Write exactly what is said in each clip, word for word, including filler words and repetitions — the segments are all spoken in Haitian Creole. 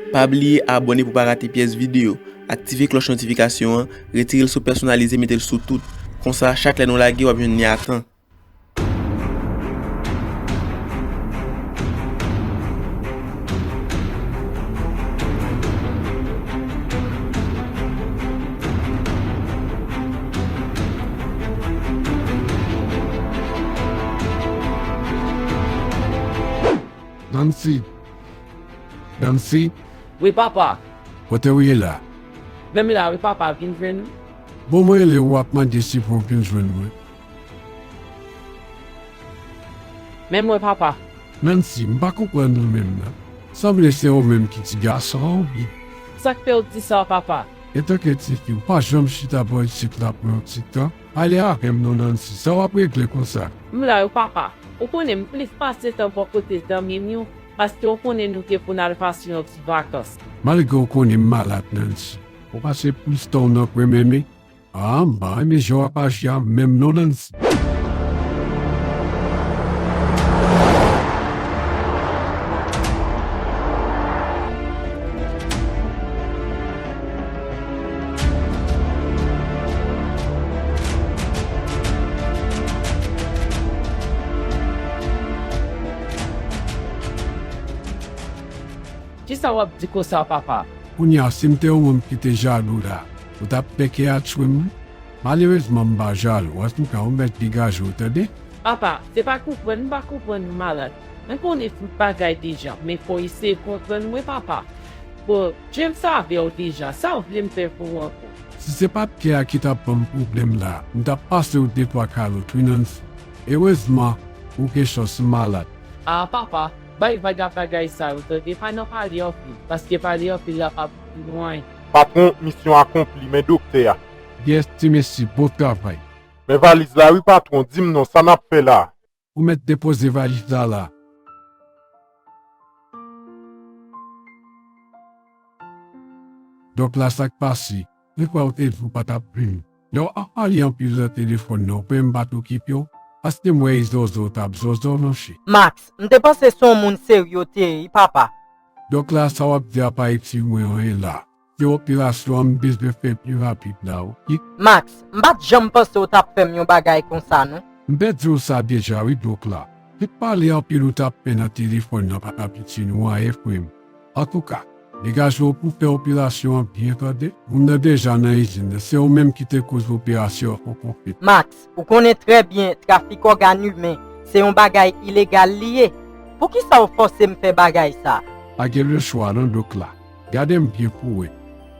Pa bliye abòne pou pa rate pyès videyo. Aktive klòch notifikasyon an, retire l sou pèsonalize, mete l sou tout. Konsa, chak lè nou lage, w ap jwenn li a tan. Nancy. Nancy. Wi, papa. Kote w ye la? Men m la wi, papa, vin jwenn ou. Bon, mwen rele w, w ap mande si pou w vin jwenn mwen. Men mwen, papa. Nancy, m pa konprann ou menm nan. Sanble se ou menm ki ti gason an, wi. Sa k fè w di sa, papa? Antanke tifi, ou pa janm chita bò isit la pou yon ti tan? Ale avè m non, Nancy, sa w ap regle konsa? M la wi, papa. Ou konnen m plis pase tan bò kote zanmi m yo, paske ou konnen nou te pou n al pase yon ti vakans. Malgre w konnen m malad, Nancy, ou pase plis tan w nan kwen meme. Ah, m pa renmen jan w ap aji a menm non, Nancy. Kisa w ap di konsa, papa? Kounye a, si m te yon moun ki te jalou la, ou t ap fè kè a tchwe m wi. Malerezman, m pa jalou. Antouka, ou mèt degaje w, tande? Papa, se pa konprann m pa konprann ou malad. Mwen konnen tout bagay deja, men fò w eseye konprann mwen, papa. Bon, James avè w deja, sa w vle m fè pou ou ankò? Si se pa t kè a ki t ap ban m pwoblèm la, m t ap pase w de twa kalòt, wi, Nancy. Erezman, ou gen chans, m malad. Ah, papa, bay vag a bagay sa yo, tande, pa nan pale anpil, paske pale anpil la p ap di nou anyen. Patwon, misyon akonpli, men doktè a. Yes, ti mesye, bon travay. Men valiz la wi, patwon, di m non, sa n ap fè la? Ou mèt depoze valiz la la. Dòk la, sa k pase? Mwen kwè w te di w pa t ap vini. Lè w ap pale anpil nan telefòn nan, ou kwè m pa t okipe w? Paske m wè e zozo w t ap zozo, monchè. Max, m te panse se yon moun serye w te ye, wi, papa. Dòk la, sa w ap di a pa itil mwen anyen la. Se operasyon an m bezwen fè pi rapid la, oke? Max, m pa t janm panse w t ap fè m yon bagay konsa, non. M te di w sa deja, wi, dòk la. Tout pale anpil ou t ap fè nan telefòn nan pa t ap itil ou anyen, frè m. Antouka, degaje w pou fè operasyon an byen, tande. Moun nan deja nan izin nan, se ou menm ki te koz operasyon an poko fèt. Max, ou konnen trè byen trafik ògàn imen se yon bagay ilegal li ye. Poukisa w fòse m fè bagay sa? Pa gen lechwa non, dòk la. Gade m byen pou w wè.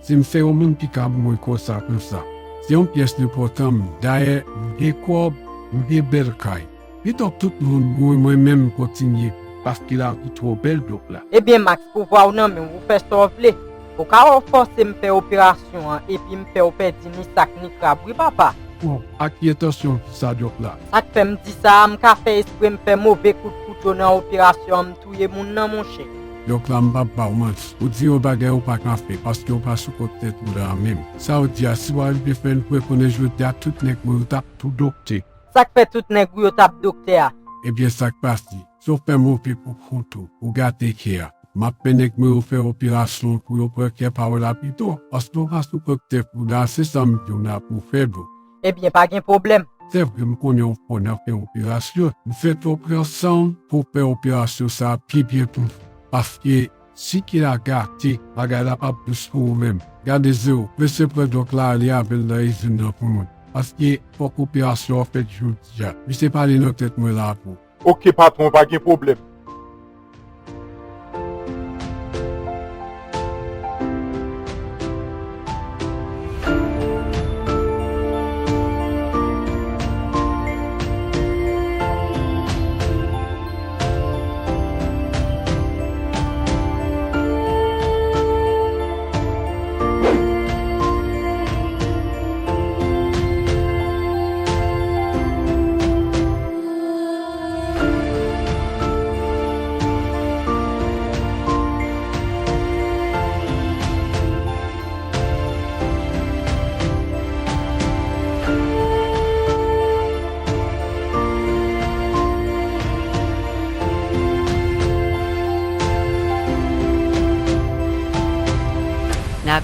Si m se yon moun ki ka mouri konsa, konsa, se yon pyès enpòtan m. Dayè, m gen kòb, m gen bèl kay. Pito tout moun mouri, mwen menm m kontinye, paske lavi twò bèl, dòk la. Ebyen, Max, pouvwa w nan men w, ou fè sa w vle. Ou ka wè w fòse m fè operasyon an, epi m fè w pèdi ni sak ni krab, wi, papa. Bon, ak ki entansyon w di sa, dòk la? Sa k fè m di sa a, m ka fè espre m fè move kout kouto nan operasyon an, m touye moun nan, monchè. Dòk la, m p ap ba w manti. Ou di yon bagay ou pa ka fè, paske w pa sou kont tèt ou la menm. Sa w di a, si w arive fè l vre, konnen jodi a, tout nèg mwen yo t ap tou doktè. Sa k fè tout nèg ou yo t ap doktè a? Ebyen, sa k pase? Si w fè move pou kont ou, ou gate kè a. M ap fè nèg mwen yo fè operasyon pou yo pran kè pa w la pito, paske w pa sou kont tèt ou la, se sa m di w la pou w fè, dòk. Ebyen, pa gen pwoblèm. Se vre, m konnen w fò nan fè operasyon. M swete w pran san w pou w fè operasyon sa a pi byen tou. Paske si kè a gate, bagay la p ap dous pou ou menm. Gade ze w, mesye pran dòk la ale avè l nan izin nan pou mwen. Paske fòk operasyon an fèt jodi a. Misye pale nan tèt mwen la pou. Oke, patwon, pa gen pwoblèm.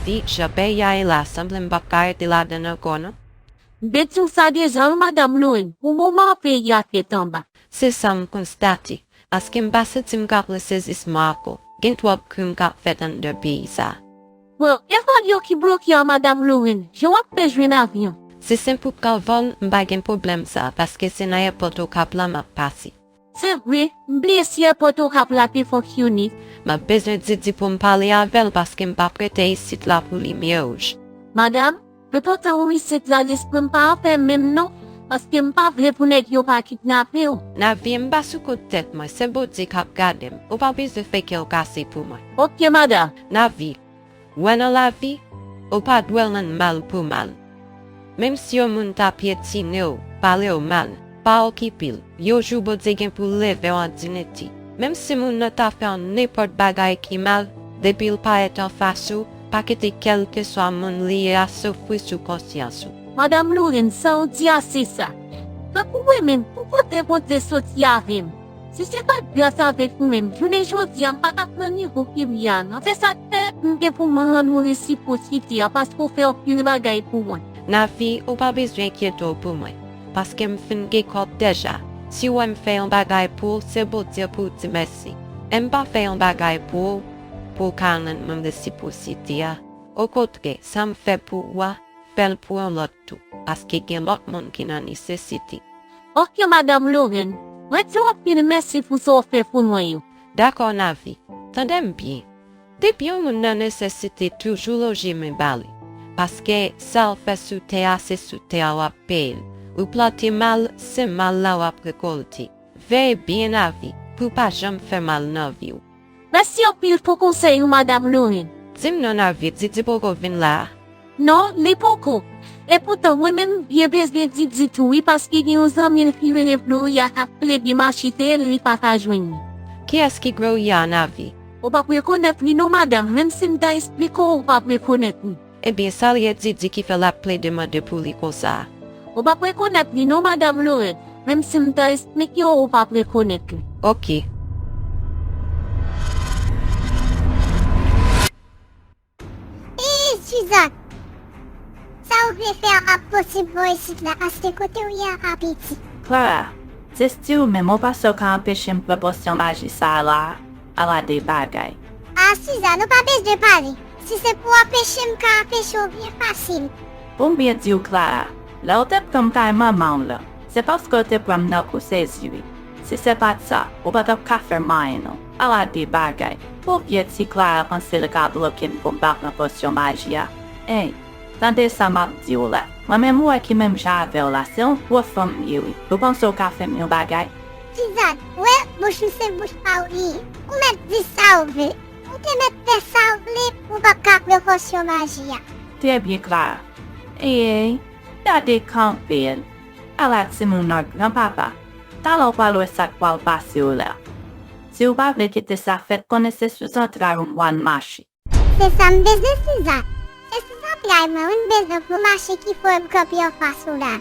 Navi, jan peyi a ye la, sanble m p ap ka rete ladan l ankò non. M te di w sa deja wi, Madanm Lorraine, pou moman an peyi a tèt anba. Se sa m konstate, paske m pa santi m ka pran sezisman ankò. Gen twòp krim k ap fèt anndan peyi sa a. Bon, e vòl yo ki bloke a, Madanm Lorraine, jan w ap fè jwenn avyon? Si se pou pran vòl, m pa gen pwoblèm sa a, paske se nan èpòt Okap la m ap pase. Se vre, m bliye si èpòt Okap la te fonksyone. M ap bezwen Didi pou m pale avè l, paske m p ap rete isit la pou limyè wouj. Madanm, Yo pote w isit la, lespri m pa anpè menm non, paske m pa vle pou nèg yo pa kidnape w. Navi, m pa sou kont tèt mwen, se Bondye k ap gade m. Ou pa bezwen fè kè w kase pou mwen. Oke, madanm. Navi, ou wè nan lavi, ou pa dwe rann mal pou mal. Menm si yon moun ta pyetine w, pale w mal, pa okipe l. Yon jou Bondye gen pou leve w an diyite. Menm si moun nan ta fè w nenpòt bagay ki mal, depi l parèt anfas ou, pa kite kèlkeswa moun li ye a soufri sou konsyans ou. Madanm Lorraine, sa w di a se sa. Tankou mwen menm, pou kote Bondye soti avè m? Si se pa t gras avèk ou menm, jounen jodi a m pa t ap nan nivo ke m ye a non. Se sa k fè m gen pou m rann ou resipwosite a, paske w fè anpil bagay pou mwen. Navi, ou pa bezwen enkyete w pou mwen, paske m fin gen kòb deja. Si w wè m fè yon bagay pou ou, se Bondye pou w di mèsi. E m pa fè yon bagay pou ou, pou w ka rann mwen resipwosite a. Okontrè, sa m fè pou ou a, fè l pou yon lòt tou, paske gen lòt moun ki nan nesesite. Oke, Madanm Lorraine, mwen di w anpil mèsi pou sa w fè pou mwen yo. Dakò, Navi. Tande m byen. Depi yon moun nan nesesite, toujou lonje men ba li. Paske sa w fè sou tè a, se sou tè a w ap peye l. Ou plante mal, se mal la w ap rekòlte. Veye byen, Navi, pou w pa janm fè mal nan vi w. Mèsi anpil pou konsèy ou, Madanm Lorraine. Di m non, Navi, Didi poko vin la a? Non, li poko. Epoutan, mwen menm, m byen bezwen Didi tou wi, paske gen yon zanmi l ki rele Gloria k ap plede mache dèyè l, li pa ka jwenn li. Kiyès ki Gloria a, Navi? Ou p ap rekonèt li non, madanm, menm si m ta esplike w, ou p ap rekonèt li. Ebyen, sa l ye Didi ki fè l ap plede mande pou li konsa a? Ou p ap rekonèt li non, Madanm Lorraine. Menm si m ta esplike w, ou p ap rekonèt li. Oke. Ee, Suzanne! Sa ou vle fè a p ap posib bò isit la, paske kote w ye a pa piti. Clara, se si w menm, ou panse w ka anpeche m pran posyon maji sa a la a? Ala de bagay. A, Suzanne, ou pa bezwen pale. Si se pou anpeche m ka anpeche w byen fasil. Pou m byen di w, Clara, lè w te pran m kay manman w lan, se paske w te pran m nan kou sezi wi. Si se pa t sa, ou pa t ap ka fè m anyen non. Ala de bagay. Pou byen di Clara panse l ka bloke m pou m pa pran posyon maji a. Ey, tande sa m ap di w la. Mwen menm ou wè ki menm jan avè w la, se yon gwo fanm m ye wi. Ou panse w ka fè m yon bagay? Suzanne, ou wè bouch ou se bouch pa w li ye. Ou mèt di sa w vle. Ou te mèt fè sa w vle, ou p ap ka pran posyon maji a. Trè byen, Clara. Ey, gade kanpe l. Ala timoun nan granpapa. Talè w pral wè sa k pral pase w la. Si w pa vle kite sa fèt, konnen se sou zantray w m pral mache. Se sa m bezwen, Suzanne. Se sou zantray mwen wi m bezwen pou mache ki fè w m kanpe anfas ou la.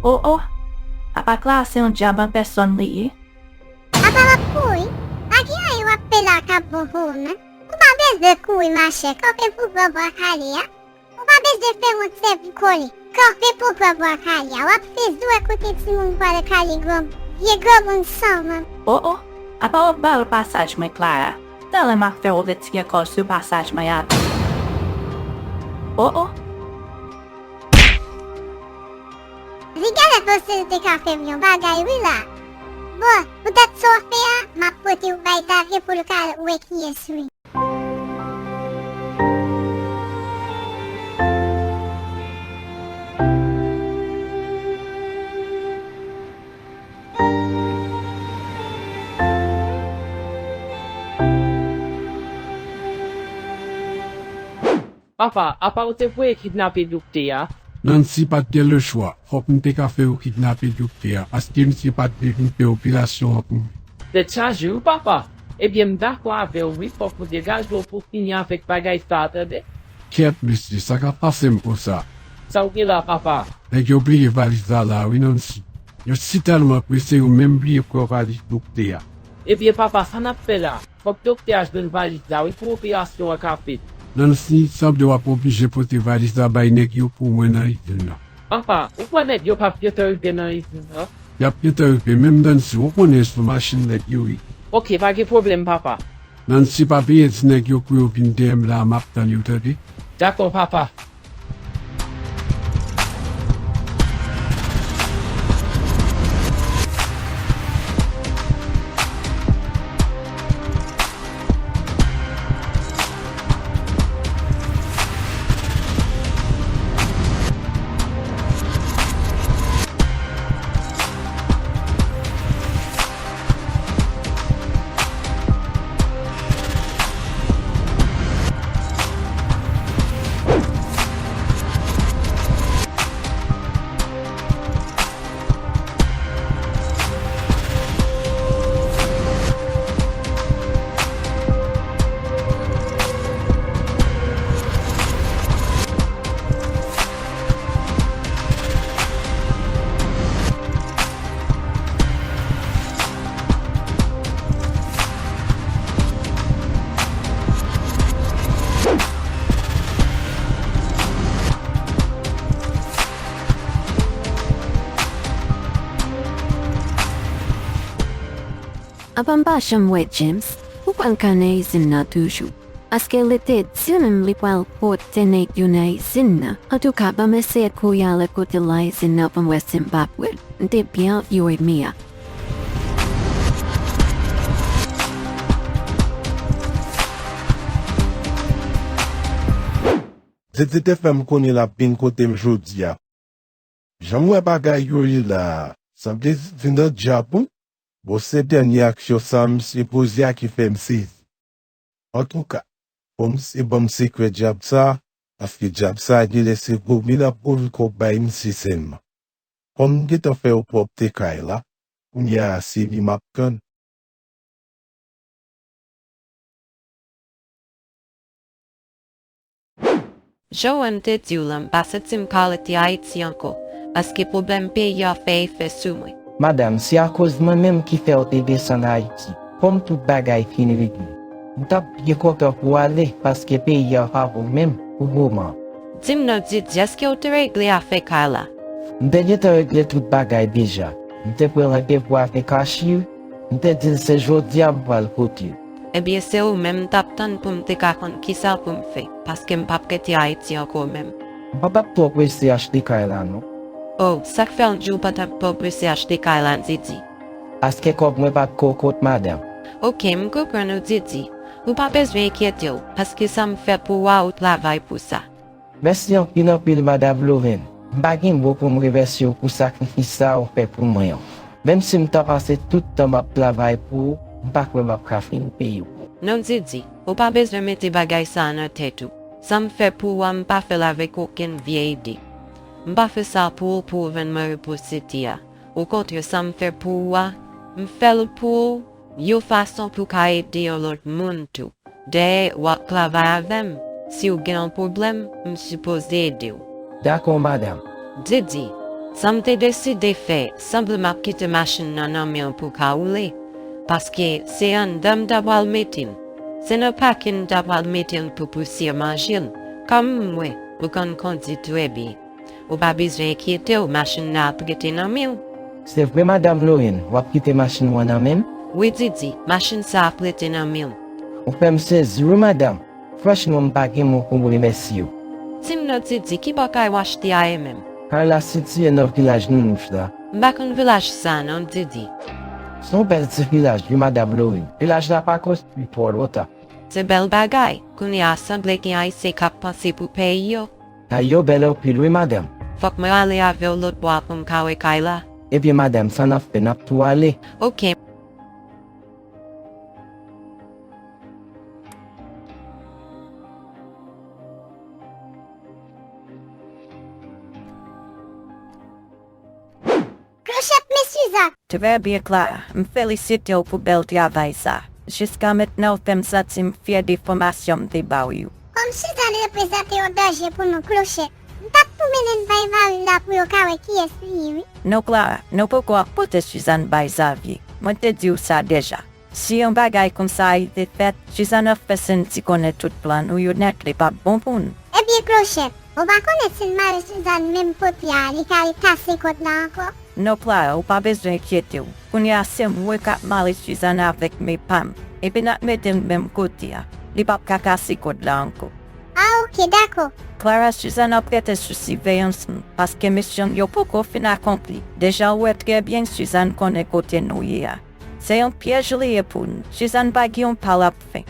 O o! Apa Clara se yon dyab an pèsòn li ye? Apa w ap kouri? Pa gen anyen w ap fè la k ap bon pou ou menm. Ou pa bezwen kouri, machè, kanpe pou pran bwa kale a. Ou pa bezwen fè wont sèvi kole. Kanpe pou pran bwa kale a. W ap fè zouwè kote timoun pral kale granmoun. Vye granmoun san manm. O o! Apa w ap ba l pasaj mwen, Clara? Talè m ap fè w retire kò w sou pasaj mwen a. O o! Li genlè panse l te ka fè m yon bagay wi la. Bon, poutèt sa w fè a, m ap pote w bay Davie pou l ka wè kiyès ou ye. Papa, apa w te voye kidnape doktè a? Nancy pa t gen lechwa. Fòk m te ka fè yo kidnape doktè a, paske misye pa t vle vin fè operasyon an pou mwen. Tèt chaje wi, papa. Ebyen, m dakò avè w wi, fòk ou degaje w pou w fini avèk bagay sa a, tande. Kyèt, mesye, sa k ap pase m konsa? Sa w gen la, papa? Nèg yo bliye valiz la la wi, Nancy. Yo sitèlman prese, yo menm bliye pran valiz doktè a. Ebyen papa, sa n ap fè la? Fòk doktè a jwenn valiz la wi pou operasyon an ka fèt. Nancy, sanble w ap oblije pote valiz la bay nèg yo pou mwen nan izin nan. Papa, ou kwè nèg yo p ap gentan rive nan izin nan? Y ap gentan rive, menm Nancy, ou konnen sou machin nèg yo ye. Oke, pa gen pwoblèm, papa. Nancy, pa bliye di nèg yo pou yo vin dèyè m la, m ap tann yo, tande? Dakò, papa. Apa m pa janm wè James, ou kwè l ka nan izin nan toujou? Paske li te di m li pral pote nèg yo nan izin nan. Antouka, ban m eseye kouri ale kote l nan izin nan pou m wè si m p ap wè l. M te byen anvi wè Mia. Didi te fè m konnen l ap vin kote m jodi a. Jan m wè bagay yo ye la a, sanble Didi nan dyab wi. Bon, se dènye aksyon sa a misye poze a ki fè m sezi. Antouka, fò misye ban m sekrè dyab sa a, paske dyab sa a genlè se vomi l ap vomi kòb bay misye sèlman. Kòm m gentan fè yo pwòpte kay la, kounye a se li m ap tann. Jan w wè m te di w lan, m pa santi m ka rete Ayiti ankò, paske pwoblèm peyi a fè efè sou mwen. Madanm, se akoz mwen menm ki fè w te desann Ayiti. Kòm tout bagay fin regle, m t ap byen kontan pou w ale, paske peyi a pa bon menm pou moman. Di m non, Didi, èske w te regle afè kay la? M te gentan regle tout bagay deja. M te pran randevou avèk Achille. M te di l se jodi a m pral kote l. Ebyen, se ou menm m t ap tann pou m te ka konn kisa pou m fè, paske m p ap rete Ayiti ankò menm. M pa t ap twò prese achte kay la non. O, sa k fè w di w pa t ap twò prese achte kay la, Didi? Paske kòb mwen pa t ko kont, madanm. Oke, m konprann ou, Didi. Ou pa bezwen enkyete w, paske sa m fè pou ou a, ou travay pou sa. Mèsi anpil, anpil, madanm Lorraine. M pa gen mo pou m remèsye w pou sakrifis sa a ou fè pou mwen an. Menm si m ta pase tout tan m ap travay pou ou, m pa kwè m ap ka fin peye w. Non, Didi, ou pa bezwen mete bagay sa a nan tèt ou. Sa m fè pou ou a, m pa fè l avèk okenn vye ide. M pa fè sa pou ou, pou ou vann mwen repo siti a. Okontrè, sa m fè pou ou a, m fè l pou ou, yon fason pou w ka ede yon lòt moun tou. Dayè, w ap travay avè m. Si w gen yon pwoblèm, m sipoze ede w. Dakò, madanm. Didi, sa m te deside fè, sanble m ap kite machin nan nan men w pou w ka woule, paske se anndan m ta pral mete l. Se nan pakin m ta pral mete l pou pousyè manje l, kòm m wè ou konn kondui trè byen. Ou pa bezwen enkyete w, machin nan ap rete nan men w. Se vre, madanm Lorraine, w ap kite machin ou an nan men m? Wi, Didi, machin sa ap rete nan men w. Ou fè m sezi wi, madanm. Franchman, m pa gen mo pou m remèsye w. Di m non, Didi, ki bò kay w achte a e menm? Kay la sitiye nan vilaj Nounouch la. M pa konn vilaj sa a non, Didi. Se yon bèl ti vilaj wi, madanm Lorraine. Vilaj la pa konstwi twò lontan. Se bèl bagay. Kounye a sanble gen Ayisyen k ap panse pou peyi yo. Kay yo bèl anpil wi, madanm. Fòk mwen ale avè w lòt bò a pou m ka wè kay la. Ebyen, madanm, sa n ap fè, n ap tou ale. Oke. Klochèt, men Suzanne! Trè byen, Clara. M felisite w pou bèl travay sa. Jiska mentnan, w fè m santi m fyè de fòmasyon m te ba w yo. Kòm Suzanne reprezante yon danje pou nou, Klochèt, m t ap tou mennen l bay Marilda pou yo ka wè kiyès li ye, wi. Non, Clara, nou poko ap pote Suzanne bay Xavier. Mwen te di w sa deja. Si yon bagay konsa rive fèt, Suzanne ap fè Sandy konnen tout plan nou yo nèt, li p ap bon pou n. Ebyen, Klochèt, ou pa konnen si n mare Suzanne menm kote a, li ka al kase kòd la ankò? Non, Clara, ou pa bezwen enkyete w. Kounye a, se mwen k ap mare Suzanne avèk men pa m. Epi n ap mete l menm kote a. Li p ap ka kase kòd la ankò. Ah, ok, dakò. Clara, Suzanne ap rete sou siveyans nou, paske misyon l yo poko fin akonpli. Deja, ou wè trè byen Suzanne konnen kote nou ye a. Se yon pyèj li ye pou n. Suzanne pa gen yon pa l ap fè.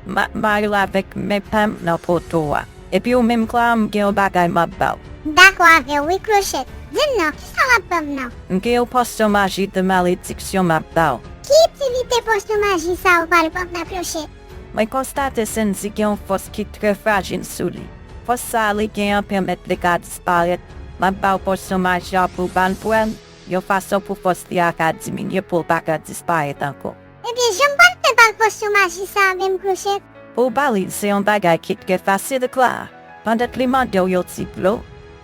M ap mare l avèk men pa m nan poto a. Epi ou menm, Clara, m gen yon bagay m ap ba w. Dakò avè w, wi, Klochèt. Di m non, kisa w ap ban m nan? M gen yon pòsyon maji de malediksyon m ap ba w. Ki itilite pòsyon maji sa a ou pral ban m nan, Klochèt? Mwen konstate Sandy gen yon fòs ki trè frajil sou li. Fòs sa a li gen an pèmèt li ka disparèt. M ap ba w pòsyon maji a pou w ba l pou èl, yon fason pou fòs li a ka diminye pou l pa ka disparèt ankò. Ebyen, jan m pral fè ba l pòsyon maji sa a menm, Klochèt? Pou w ba li, se yon bagay ki trè fasil, Clara. Pandan li mande w yon ti dlo,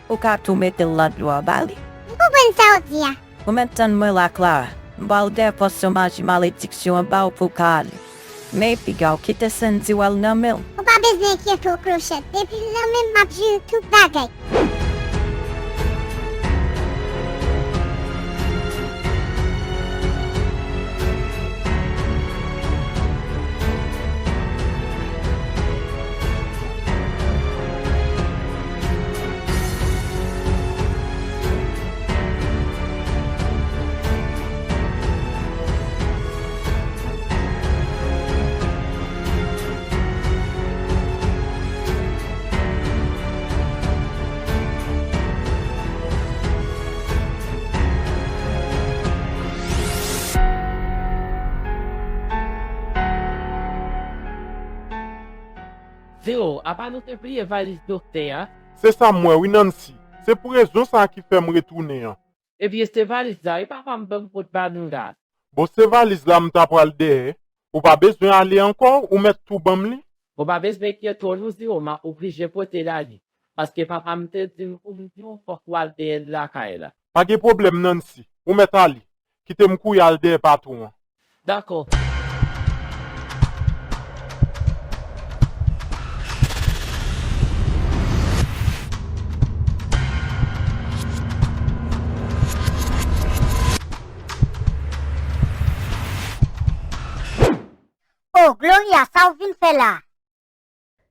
ou ka tou mete l nan dlo a ba li. M konprann sa w di a. Ou mèt tann mwen la, Clara. M pral dèyè pòsyon maji malediksyon an ba w pou w ka ale. Men piga w kite Sandy wè l nan men w. Ou pa bezwen enkyete w, Klochèt. Depi l nan men m, m ap jere tout bagay. Zero, apa nou te bliye valiz doktè a? Se sa m wè wi, Nancy. Se pou rezon sa a ki fè m retounen an. Ebyen, se valiz la wi, papa m ban m pot ba nou la. Bon, se valiz la m ta pral dèyè. Ou pa bezwen ale ankò, ou mèt tou ban m li. Ou pa bezwen enkyete w non, Zero, m ap oblije pote l ale. Paske papa m te di m pou m di w fòk w al dèyè l lakay la. Pa gen pwoblèm, Nancy. Ou mèt ale. Kite m kouri al dèyè patwon an. Dakò. Oh, Gloria, sa w vin fè la?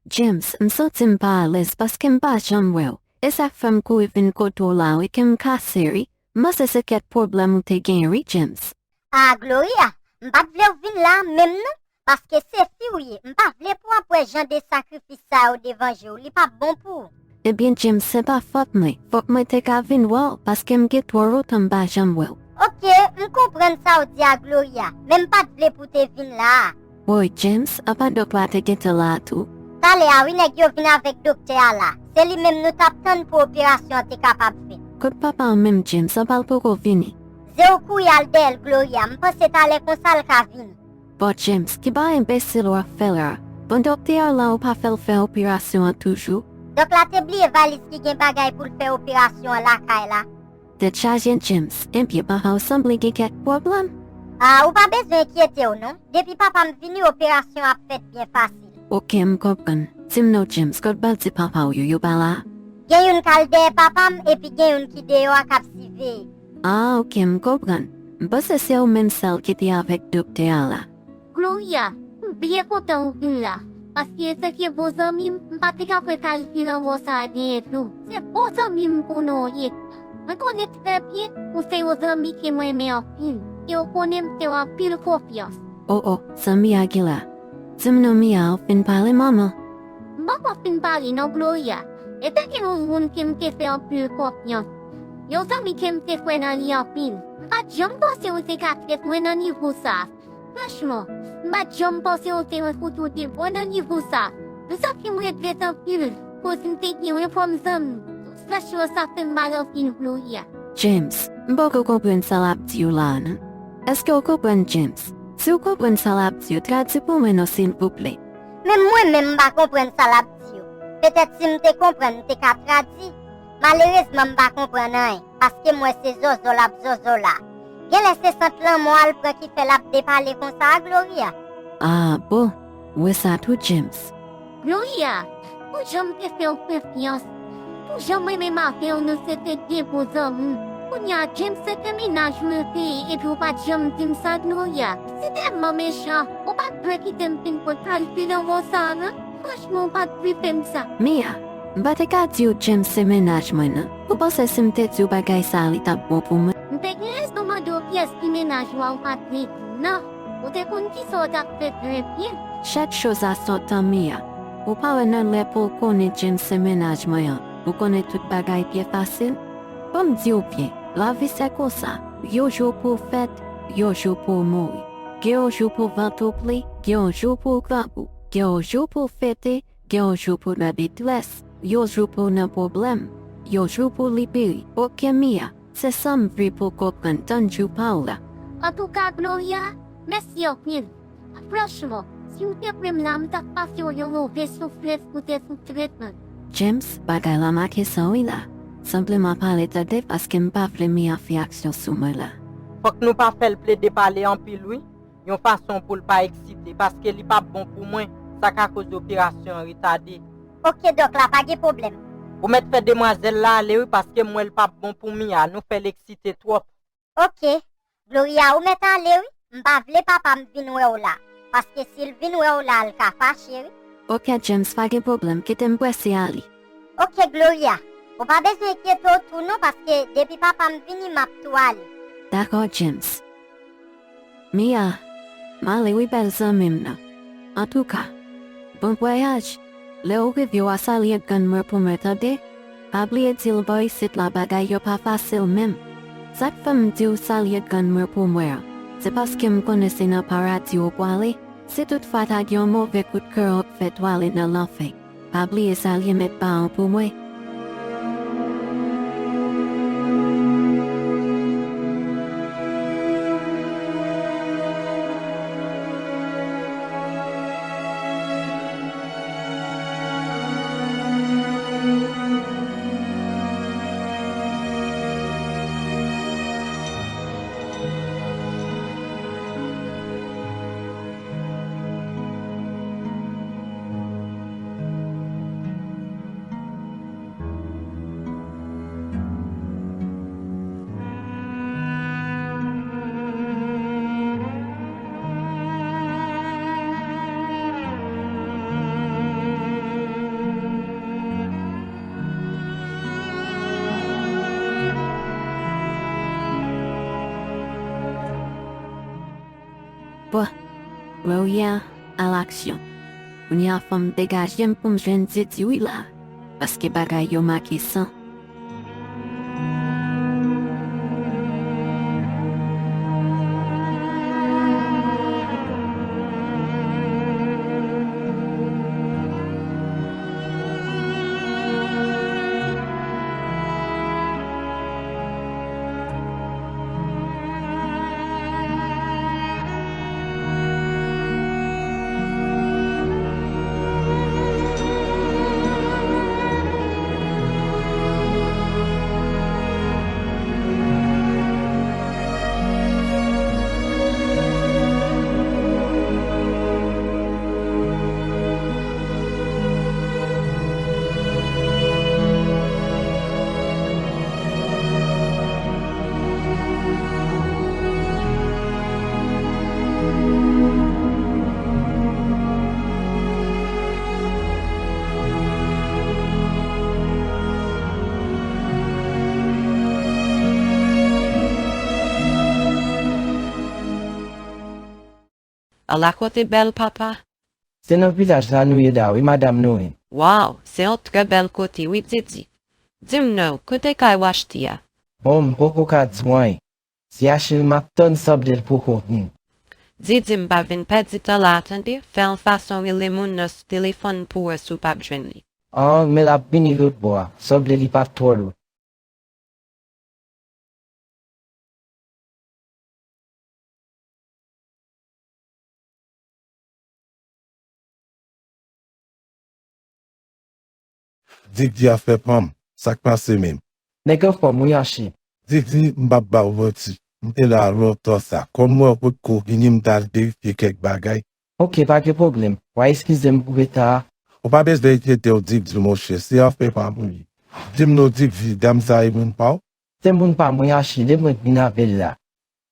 James, m santi m pa alèz paske m pa janm wè w. E sa k fè m kouri vin kote w la wi, kè m kase wi. M panse se kèk pwoblèm ou te genyen wi, James. Ah, Gloria, m pa t vle w vin la menm non, paske se fi w ye. M pa vle pou w ap wè jan de sakrifis sa yo devan je w, li p ap bon pou ou. Ebyen, James, se pa fòt mwen. Fòk mwen te ka vin wè w, paske m gen twò lontan m pa janm wè w. Oke, m konprann sa w di a, Gloria, men m pa t vle pou w te vin la a. Woy, James, apa dòk la te gentan la a tou? Talè a wi, nèg yo vin avèk doktè a la. Se li menm nou t ap tann pou operasyon an te kapab fèt. Kot papa w menm, James? Apa l poko vini? Zero kouri al dèyè l, Gloria. M panse talè konsa l ka vini. Bon, James, ki bagay enbesil w ap fè la? Bon, doktè a la, ou pa fè l fè operasyon an toujou? Dòk la te bliye valiz ki gen bagay pou l fè operasyon an lakay la. Tèt chaje, James. Ebyen, papa w sanble gen kèk pwoblèm. Ah, ou pa bezwen enkyete w non. Depi papa m vini, operasyon ap fèt byen fasil. Oke, m konprann. Di m non, James, kot bandi papa w yo, yo pa la? Gen youn k al dèyè papa m, epi gen youn ki deyò a k ap siveye. Ah, oke, m konprann. M panse se ou menm sèl ki te avèk doktè a la. Gloria, m byen kontan ou vin la, paske antanke bon zanmi m, m pa t ka kwè kalite lanmò sa a genyen tou. Se bon zanmi m konnen w ye. Mwen konnen trè byen ou se yon zanmi ke m renmen anpil, e w konnen m fè w anpil konfyans. O, o, zanmi Aguilar. Di m non, Mia, ou fin pale manman? M poko fin pale non, Gloria. Etan ke yon moun ke m te fè anpil konfyans, yon zanmi ke m te kwè nan li anpil, m pa t janm panse ou te ka trèt mwen nan nivo sa a. Franchman, m pa t janm panse w te renkontre w te bon nan nivo sa. M santi m regrèt anpil, koz m te gen w kòm zanmi. Franchman, sa fè m mal anpil, Gloria. James, m poko konprann sa l ap di yo la a non. Èske w konprann, James? Si w konprann sa l ap di yo, tradui pou mwen non, silvouplè. Men mwen menm, m pa konprann sa l ap di yo. Petèt si m te konprann, m te ka tradui. Malerezman, m pa konprann anyen, paske m wè se zòzò l ap zòzò la. Genlè se sant lanmò a l pran ki fè l ap depale konsa a, Gloria. Ah, bon, ou wè sa tou, James. Gloria, pou jan m te fè w konfyans, pou jan mwen menm avè w nou se te de bon zanmi. Kounye a, James, se te mennaj mwen w te ye epi w pa t janm di m sa, Gloria. Se tèlman mechan, ou pa t dwe kite m fin pran kalite lanmò sa a, non. Franchman, ou pa t dwe fè m sa. Mia, m pa te ka di w James se mennaj mwen, non. Ou panse si m te di w bagay sa a, li t ap bon pou mwen? M te gen rezon mande w kiyès ki mennaj ou a, ou pa t vle di m, non. Ou te konn kisa w t ap fè trè byen. Chaque chose a son temps, Mia. Ou pa wè nan lè pou w konnen James se mennaj mwen an, ou konnen tout bagay byen fasil. Ban m di w byen, lavi se konsa. Yon jou pou w fèt, yon jou pou w mouri. Gen yon jou pou vant ou pli, gen yon jou pou w grangou, gen yon jou pou w fete, gen yon jou pou w nan detrès, yon jou pou w nan pwoblèm, yon jou pou w libere. Oke, Mia, se sa m vle pou w konprann, tann jou pa w la. Antouka, Gloria, mèsi anpil. Franchman, si w te kwè m la, m t ap pase w yon move souflans pou te sou tretman. James, bagay la make san wi la. Sanble m ap pale tande paske m pa vle Mia fè aksyon sou mwen la. Fòk nou pa fè l plede pale anpil wi, yon fason pou l pa eksite, paske li p ap bon pou mwen, sa ka koz operasyon an retade. Oke, dòk la, pa gen pwoblèm. Ou mèt fè demwazèl la ale wi, paske m wè l p ap bon pou Mia, nou fè l eksite twòp. Oke. Gloria, ou mèt ale wi. M pa vle papa m vin wè w la. Paske si l vin wè w la, l ka fache wi. Oke, James, pa gen pwoblèm. Kite m prese ale. Oke, Gloria. Ou pa bezwen enkyete w tou non, paske depi papa m vini, m ap tou ale. Dakò, James. Mia, m ale wi, bèl zanmi m nan. Antouka, bon vwayaj. Lè w rive w a salye grann mwen pou mwen tande. Pa bliye di l bò isit la bagay yo pa fasil menm. Sa k fè m di w salye grann mwen pou mwen an, se paske m konnen se nan paradi ou pwale. Si toutfwa ta gen yon move kout kè w ap fè twale nan lanfè, pa bliye salye mèt pa an pou mwen. Bon, Gloria, a laksyon. Kounye a fò m degaje m pou m jwenn Didi wi la, paske bagay yo make san. Ala kote bèl papa. Se nan vilaj la nou ye la wi, madanm Noen. Waw, se yon trè bèl kote wi, Didi. Di m non, kote kay w achte a? Bon, m poko ka di w anyen. Si Achil m ap tann, sanble l poko vini. Didi, m pa vin pèdi tan la a tande, fè yon fason rele moun nan sou telefòn pou wè si w p ap jwenn li. An, men l ap vini lòt bò a, sanble li pa t twò lwen. Didi, afè pa m, sa k pase menm? Nèg anfòm wi, Achil. Didi, m p ap ba w manti. M te la lontan sa. Kòm mwen potko vini, m t al verifye kèk bagay. Oke, pa gen pwoblèm. W a eskize m pou reta a. Ou pa bezwen enkyete w, Didi, monchè. Se afè pa m li. Di m non, Didi, dam sa e moun pa w? Se moun pa mwen, Achille, e mwen k vin avè l la.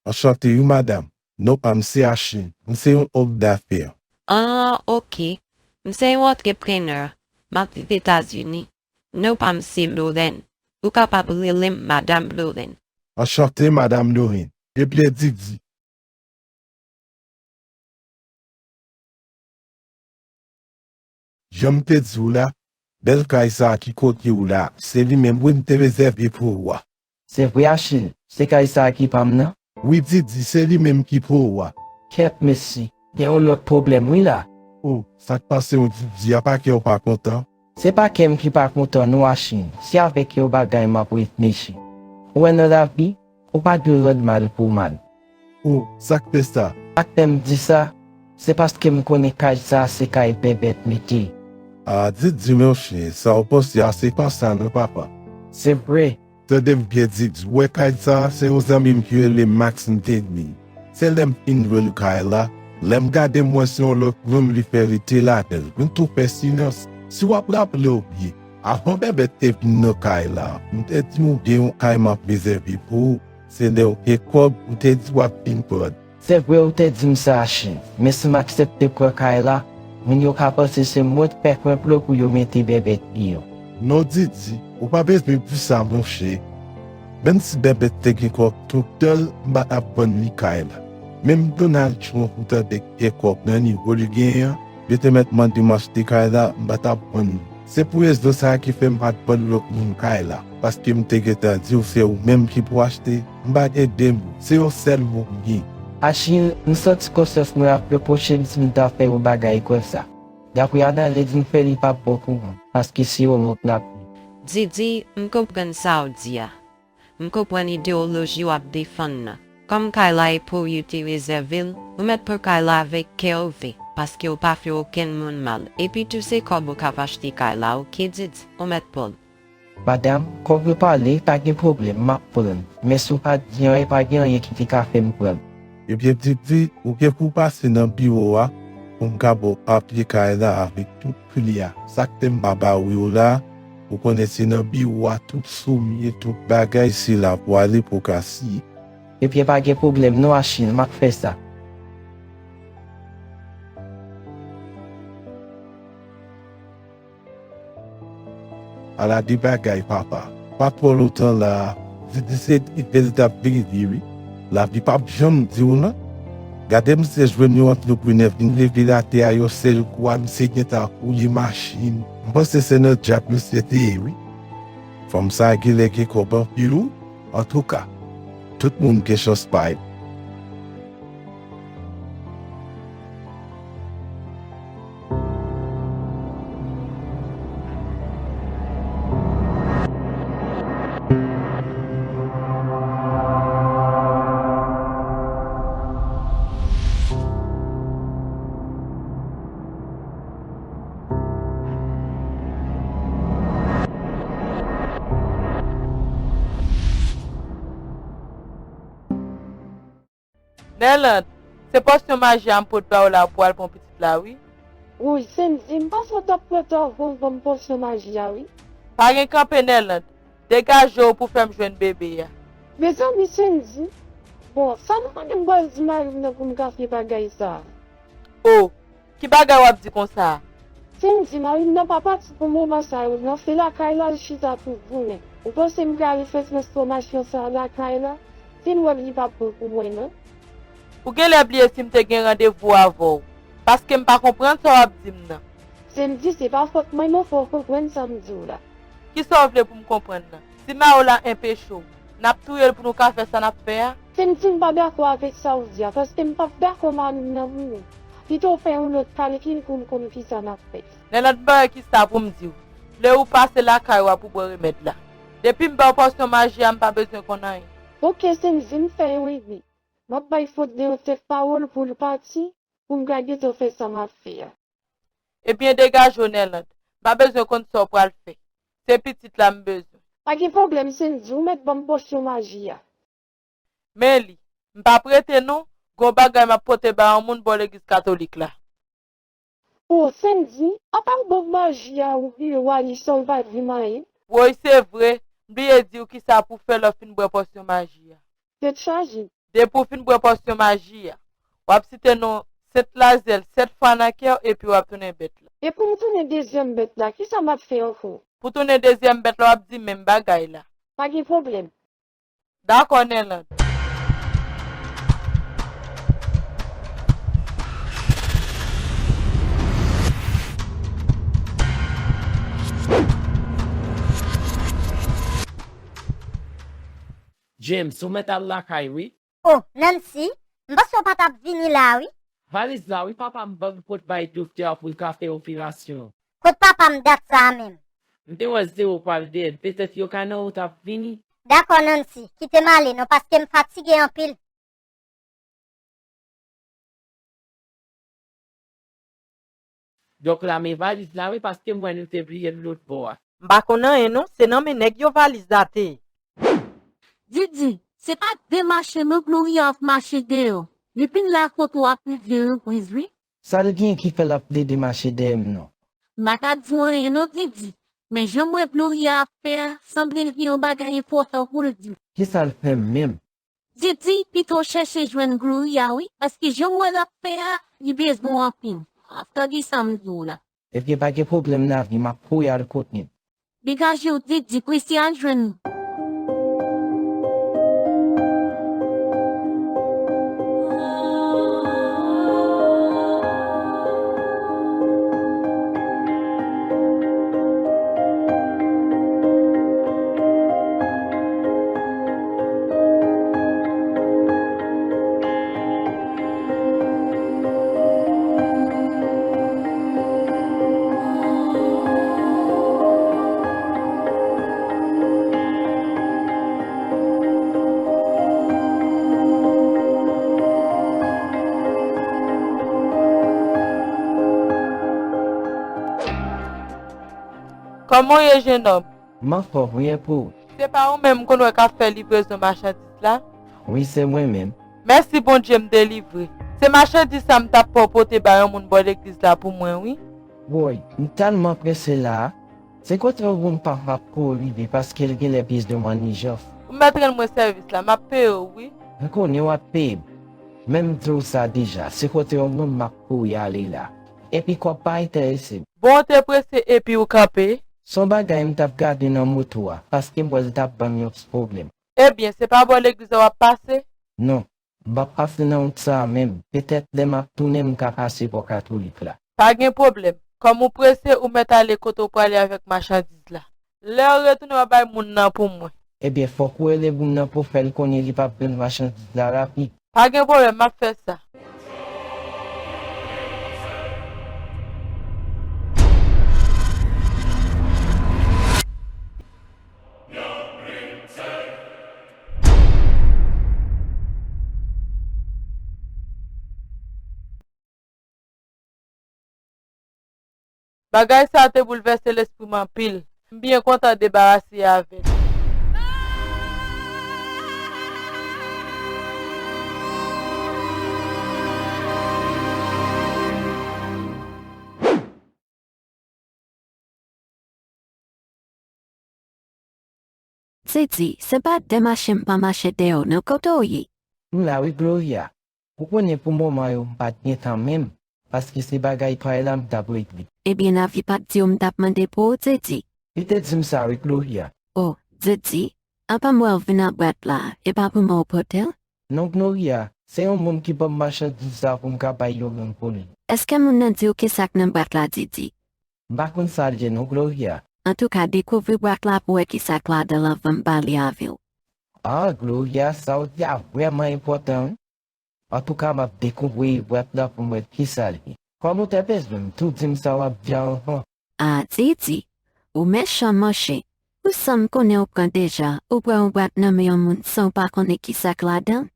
Anchante, wi, madanm. Non pa m se Achille. M se yon òm dafè. Ah, oke. M se yon antreprenè. M ap viv Etazini. Non pa m se Lorraine. Ou kapab rele m Madanm Lorraine. Anchante, Madanm Lorraine. Ebyen, Didi. Jan m te di w la, bèl kay sa a ki kote w la, se li menm wi m te rezève pou ou a. Se vre, Achille, se kay sa a ki pa m nan? Wi, Didi, se li menm ki pou ou a. Kèt, mesye, gen yon lòt pwoblèm wi la. O, sa k pase w, Didi, apa kè w pa kontan? Se pa kè m ki pa kontan non, Achille, se avèk yon bagay m ap reflechi. Ou wè, nan lavi, ou pa dwe rann mal pou mal. O, sa k fè sa? Sa k fè m di sa, se paske m konnen kay sa a se kay Bèbèt Mete. A, Didi, monchè, sa w panse a se pa sa non, papa. Se vre. Tande m byen, Didi, w wè kay sa a, se yon zanmi m ki rele Max m te lwe l. Se lè m fin lwe l kay la, lè m gade m wè se yon lòt moun li fè rete ladan l. M tou fè silans. Si w ap raple w byen, avan Bèbèt te vin nan kay la, m te di w gen yon kay m ap rezève pou ou. Se lè w gen kòb, ou te di w ap vin pran l. Se vre ou te di m sa, Achille, men si m aksepte pran kay la, moun yo ka panse se mwen k fè konplo pou yo mete Bèbèt deyò. Non, Didi, ou pa bezwen di sa, monchè. Menm si Bèbèt te gen kòb toutan l, m pa t ap vann li kay la. Menm Donald Trump ou tande k gen kòb nan nivo li genyen an, yo te mèt mande m achte kay la, m pa t ap vann li. Se pou rezon sa a ki fè m pa t vann lòt moun kay la, paske m te gentan di w se ou menm ki pou achte, m pa gen de mo, se yon sèl mo m gen. Achille, m santi konsyans mwen ap repwoche m si m ta fè yon bagay konsa. Daprè analiz m fè, li p ap bon pou mwen, paske se yon wont l ap ye. Didi, m konprann sa w di a. M konprann idewoloji w ap defann nan. Kòm kay la e pou ou yo te rezève l, ou mèt pran kay la avèk kè ouvè, paske ou pa fè okenn moun mal. Epi tou se kòb ou k ap achte kay la, oke, Didi, ou mèt pran l. Madanm, kòm nou pale, pa gen pwoblèm, m ap pran l. Men si w pa di anyen, pa gen anyen ki te ka fè m pran l. Ebyen, Didi, ou gen pou w pase nan biwo a pou m ka ba w papye kay la avèk tout kle a. Sa k fè m pa ba w yo la, ou konnen se nan biwo a tout soumye, tout bagay, se la pou ale pou w ka siyen. Ebyen, pa gen pwoblèm non, Achille, m ap fè sa. Ala de bagay, papa. Pa twò lontan la, Didi se li menm t ap vini, wi. Lavi p ap janm di w non. Gade misye jwenn yon antreprenè vin leve l atè a yon sèl kou a, misye gentan ap wouye machin. M panse se nan djab misye te ye, wi. Fanm sa a genlè gen kòb anpil, wi. Antouka, tout moun gen chans pa yo. Nèland, se pòsyon maji a m pot ba w la pou w al pran pitit la, wi. Woy, Sendy, m panse w t ap pran tan w ban m pòsyon maji a, wi. Pa gen kanpe, Nèland. Degaje w pou fè m jwenn bebe a. Mezanmi, Sendy. Bon, sa nou konnen m pral di mari m nan pou m ka fè bagay sa a. O, ki bagay w ap di konsa a? Sendy, mari m nan pa pati pou moman sa yo, non, se lakay la l chita tout jounen. Ou panse m prale fè transfòmasyon sa a lakay la? Si l wè m, li p ap bon pou mwen, non. Ou genlè bliye si m te gen randevou avè w, paske m pa konprann sa w ap di m nan. Sendy, se pa fòt mwen non, fò w konprann sa m di w la. Kisa w vle pou m konprann nan? Si Maola enpeche w, n ap touye l pou nou ka fè sa n ap fè a? Sendy, m pa dakò avèk sa w di a, paske m p ap dakò mari m nan mouri. Pito w fè yon lòt kalkil pou m konn kisa n ap fè. Nèland, m pa wè kisa pou m di w. Lè ou pase lakay w a pou bwè remèd la. Depi m ba w pòsyon maji a, m pa bezwen konn anyen. Oke, Sendy, m fè yon ide. M ap bay Fodleo tèt pawòl pou l pati, pou m ka gentan fè sa m ap fè a. Ebyen, degaje w, Nèland. M pa bezwen konn sa w pral fè. Se pitit la m bezwen. Pa gen pwoblèm, Sendy, ou mèt ban m pòsyon maji a. Men li, M p ap rete non, gon bagay m ap pote ba yon moun bò legliz katolik la. O, Sandy, apa w ban maji a ou vire walis sa w pa di m anyen? Woy, se vre, m bliye di w kisa pou w fè lè w fin bwè pòsyon maji a. Tèt chaje. Depi w fin bwè pòsyon maji a, w ap site non Sent Lazèl sèt fwa nan kè w epi w ap tounen bèt la. E pou m tounen dezyèm bèt la, kisa m ap fè ankò? Pou tounen dezyèm bèt la, w ap di menm bagay la. Pa gen pwoblèm. Dakò, Nèland. James, ou mèt al lakay, wi. O, Nancy, m panse w pa t ap vini la, wi. Valiz la, wi, papa m ban m pot bay doktè a pou l ka fè operasyon. Kot papa m dat sa a menm? M te wè zewo pral dèyè l, petèt yo ka nan wout ap vini. Dakò, Nancy, kite m ale non, paske m fatige anpil. Donk la, men valiz la, wi, paske m wè nou te bliye l lòt bò a. M pa konn anyen non, se nan men nèg yo valiz la te ye. Didi, se pa demache non Gloria ap mache deyò. Depi l la kote w ap rive repriz, wi. Sa l gen ki fè l ap plede mache dèyè m non? M pa ka di w anyen non, Didi. Men jan m wè Gloria ap fè a, sanble l gen yon bagay enpòtan pou l di. Kisa l fè m menm? Didi, pito w chèche jwenn Gloria, wi, paske jan m wè l ap fè a, li bezwen w anpil. W ap tande sa m di w la. Ebyen, pa gen pwoblèm, Navi, m ap kouri al kote l. Degaje w, Didi, prese al jwenn li. Kòman w ye, jenòm? M anfòm, wi, e pou ou? Se pa ou menm m konn wè k ap fè livrezon machandiz la? Wi, se mwen menm. Mèsi Bondye, m delivre. Se machandiz sa m t ap fè w pote ba yon moun bò legliz la pou mwen, wi. Woy, m tèlman prese la a. Se kote yon moun pa m ap kouri rive paske l genlè bezwen m an ijans. Ou mèt rann mwen sèvis la, m ap peye w, wi. M konnen w ap peye m. Men m di w sa deja, se kote yon moun m ap kouri ale la. Epi kòb pa enterese m. Bon, w te prese epi w kanpe? Se yon bagay m t ap gade nan moto a, paske m wè l t ap ban m yon ti pwoblèm. Ebyen, se pa bò legliz la w ap pase? Non, m p ap pase nan wout sa a menm. Petèt lè m ap tounen, m ka pase bò katolik la. Pa gen pwoblèm. Kòm ou prese, ou mèt ale kote w prale avèk machandiz la. Lè w retounen, w ap bay moun nan pou mwen. Ebyen, fòk ou rele moun nan pou w fè l konnen li p ap jwenn machandiz la rapid. Pa gen pwoblèm, m ap fè sa. Bagay sa a te boulvèse lespri m anpil. M byen kontan debarase avè l. Titi, se pa demache m pa mache deyò nan kote w ye. M la wi, Gloria. Ou konnen pou moman yo m pa t gen tan menm, paske se bagay travay la m t ap regle. Ebyen, Navi pa t di w m t ap mande pou ou, Titi? Li te di m sa wi, Gloria. O, Titi, apa m wè w vin ak bwat la, e pa pou mwen w pote l? Non, Gloria, se yon moun ki ban m machandiz la pou m ka bay yon moun pou li. Èske moun nan di w kisa k nan bwat la, Titi? M pa konn sa l ye non, Gloria. Antouka, dekouvri bwat la pou w wè kisa k ladan l anvan m pale avè w. Ah, Gloria, sa w di a vrèman enpòtan wi. Antouka, m ap dekouvri bwat la pou m wè kisa l ye. Kòm ou te bezwen m tou di m sa w ap di a anvan. Ah, Titi, ou mechan monchè. Pou sa m konnen ou pran deja, ou pran yon bwat nan men yon moun san w pa konnen kisa k ladan?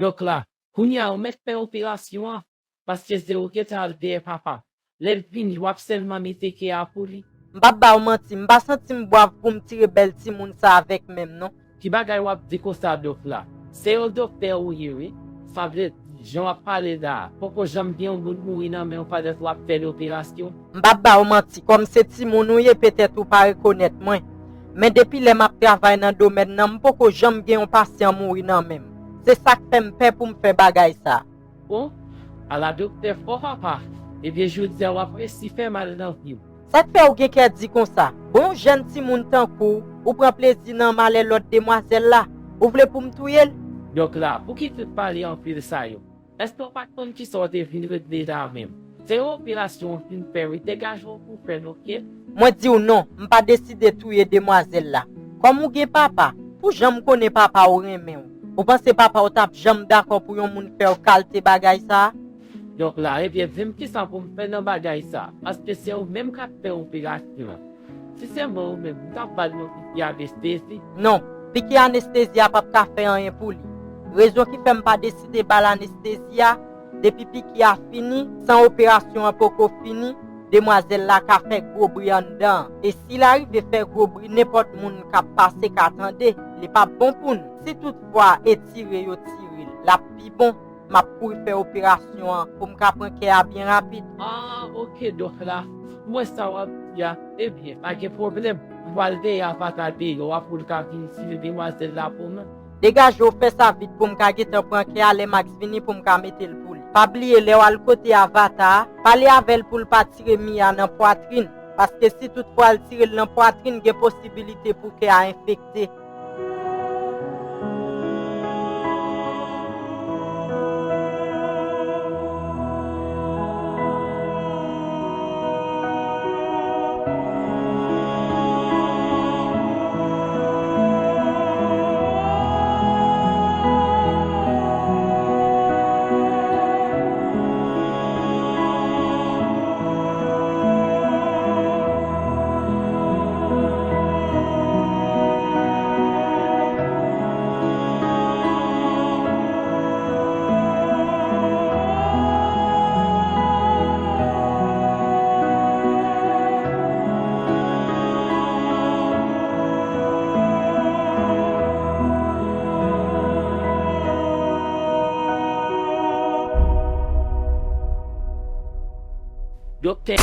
Donk la, kounye a ou mèt fè operasyon an. Paske se ou ki te al veye papa. Lè l vini, w ap sèlman mete kè a pou li. M p ap ba w manti, m pa santi m bwav pou m tire bèl timoun sa avèk men m non. Ki bagay w ap di konsa dòk la? Se yon doktè ou ye wi. Sa vle di, jan w ap pale la a, poko janm gen yon moun mouri nan men w pandan w ap fè l operasyon? M p ap ba w manti, kòm se timoun ou ye, petèt ou pa rekonèt mwen. Men depi lè m ap travay nan domèn nan, m poko janm gen yon pasyan mouri nan men m. Se sa k fè m pè pou m fè bagay sa. O, ala doktè fò papa! Ebyen jodi a w ap resi fè mal nan vi w. Sa k fè w gen kè di konsa? Bon, yon jèn timoun tankou w, ou pran plezi nan malè lòt demwazèl la, ou vle pou m touye l? Dòk la, poukisa w pale anpil sa yo? Èske w pa t konn kisa w te vin regle la menm? Se yon operasyon w fin fè wi, degaje w pou w fè l, oke? Mwen di w non, m pa deside touye demwazèl la. Kòm ou gen papa, pou jan m konnen papa w renmen w, ou panse papa w t ap janm dakò pou yon moun fè w kalte bagay sa a? Donk la, ebyen, di m kisa pou m fè nan bagay sa a, paske se ou menm k ap fè operasyon an. Si se mwen ou menm, m t ap ba l yon piki anestezi. Non, piki anestezi a p ap ka fè anyen pou li. Rezon ki fè m pa deside ba l anestezi a, depi piki a fini, san operasyon an poko fini, demwazèl la ka fè gwo bri anndan an. E si l arive fè gwo bri, nenpòt moun k ap pase ka tande, li p ap bon pou nou. Si toutfwa e tire yo tire l, l ap pi bon. M ap kouri fè operasyon an pou m ka pran kè a byen rapid. Ah, oke, dòk la, m wè sa w ap di a. Ebyen, pa gen pwoblèm. M pral veye Avata deyò a pou l ka vin tire demwazèl la pou mwen. Degaje w, fè sa vit pou m ka gentan pran kè a lè Max vini pou m ka mete l pou li. Pa bliye, lè w al kote Avata a, pale avè l pou l pa tire Mia nan pwatrin, paske si toutfwa l tire l nan pwatrin, gen posibilite pou kè a enfekte. Doktè.